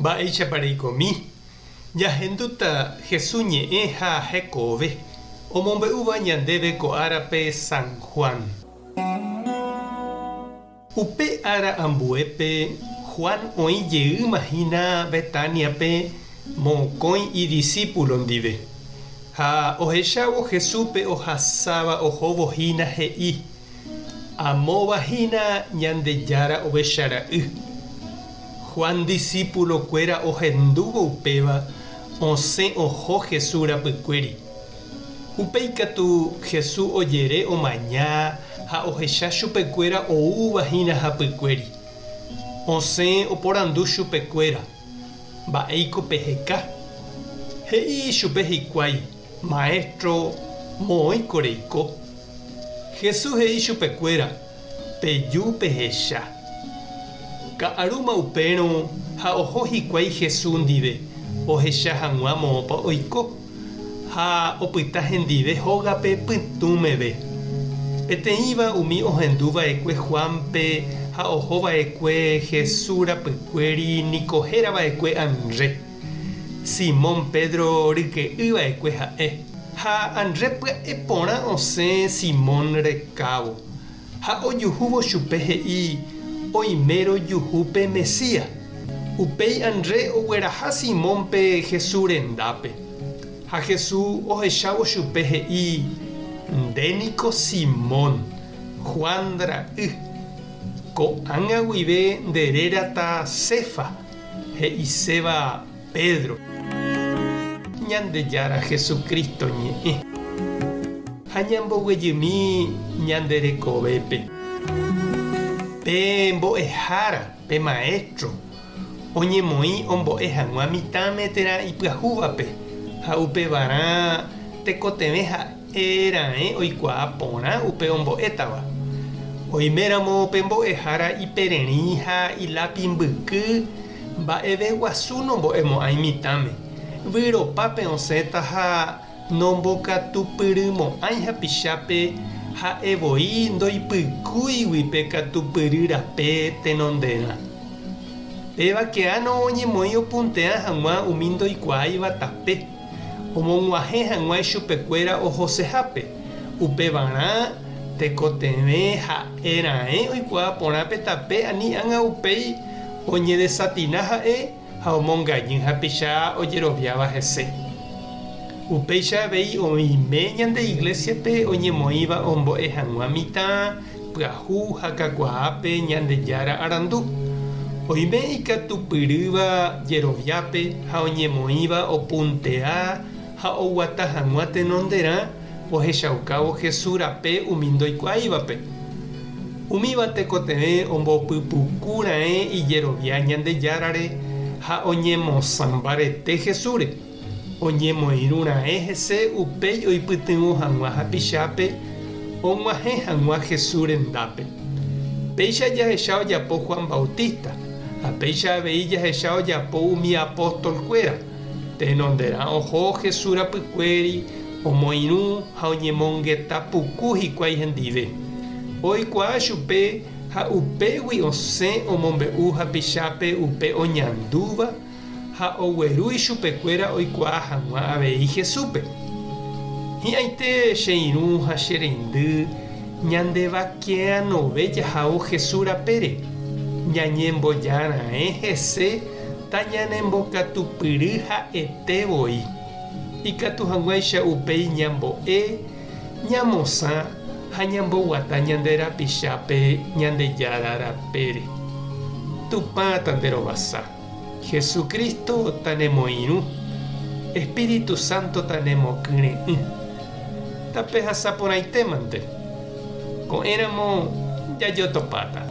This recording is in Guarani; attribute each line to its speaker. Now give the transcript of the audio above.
Speaker 1: Mba'éichapa reikomi? Ñahendúta Hesu ñe'ẽ ha hekove, omombe'úva ñandéve ko árape San Juan. Upe ára ambuépe Juan oĩ jeýma hína Betániape mokõi idisípulo ndive. Ha ohechávo Jesúspe ohasáva ohóvo hína he'i, Amóva hína Ñandejára Ovecha Ra'y. Juan disípulo kuéra ohendúvo upéva, osẽ oho Jesús rapykuéri. Upéi katu Jesús ojere omaña ha ohecha chupekuéra oúva hína hapykuéri. Osẽ oporandu chupekuéra, Mba'éiko peheka? He'i ichupe hikuái, Maestro, moõiko reiko? Jesús he'i chupekuéra, Peju pehecha. Ka'arúma upérõ ha oho hikuái Jesús ndive ohecha hag̃ua moõpa oiko, ha opyta hendive hógape pytũ meve. Peteĩva umi ohendu va'ekue Juánpe ha oho va'ekue Jesús rapykuéri niko héra va'ekue Andrés. Simón Pedro ryke'y va'ekue ha'e. Ha Andrés pya'e porã osẽ Simón rekávo, ha ojuhúvo chupe he'i, Oime rojuhu pe Mesías. Upéi Andrés ogueraha Simónpe Jesús rendápe. Ha Jesús ohechávo chupe he'i, Nde niko Simón, Juan ra'y. Ko'ág̃a guive nde rérata Cefa, he'iséva Pedro. Ñandejára Jesucristo ñe'ẽ. Ha ñamboguejymi ñande rekovépe. Pe mbo'ehára, pe maestro, oñemoĩ ombo'e hag̃ua mitãme térã ipyahúvape, ha upevarã tekotevẽ ha'e raẽ oikuaa porã upe ombo'étava. Oiméramo pe mbo'ehára ipererĩ ha ilápi mbyky, Mba'eve guasu nombo'emo'ãi mitãme, vyropápe osẽta ha nombokatupyrymo'ãi hapichápe ha'e voi ndoipykúigui pe katupyry rape tenonderã. Péva keáno oñemoĩ opuntea hag̃ua umi ndoikuaáiva tape, omog̃uahẽ hag̃ua ichupekuéra ohosehápe, upevarã tekotevẽ ha'e raẽ oikuaa porã pe tape ani ág̃a upéi Oñedesatina ha'e ha omongañy hapicha ojeroviáva hese. Upéicha avei oime ñande iglésiape oñemoĩva ombo'e hag̃ua mitã, pyahu ha kakuaápe Ñandejára arandu. Oime ikatupyrýva jeroviápe ha oñemoĩva opuntea ha oguata hag̃ua tenonderã ohechaukávo Jesús rape umi ndoikuaáivape. Umíva tekotevẽ ombopypuku raẽ ijerovia Ñandejárare ha oñemosã mbarete Jesúsre, oñemoirũ raẽ hese upéi oipytyvõ hag̃ua hapichápe og̃uahẽ hag̃ua Jesús rendápe. Péicha jahecha ojapo Juan Bautista, ha péicha avei jahecha ojapo umi apóstol-kuéra. Tenonderã oho Jesús rapykuéri omoirũ ha oñemongeta puku hikuái hendive. Oikuaa chupe ha upégui osẽ omombe'u hapichápe upe oñandúva ha ogueru ichupekuéra oikuaa hag̃ua avei Jesúspe. Hi'ãite che irũ ha che reindy ñandevakeanove jahávo Jesús rapére, ñañemboja raẽ hese tañanembokatupyry ha'ete voi. Ikatu hag̃uáicha upéi ñambo'e, ñamosã ha ñamboguata ñande rapichápe Ñandejára rapére. Tupã tanderovasa, Jesucristo tanemoirũ, Espíritu Santo tanemokyre'ỹ. Tapehasa porãitémante. Ko'ẽramo jajotopáta.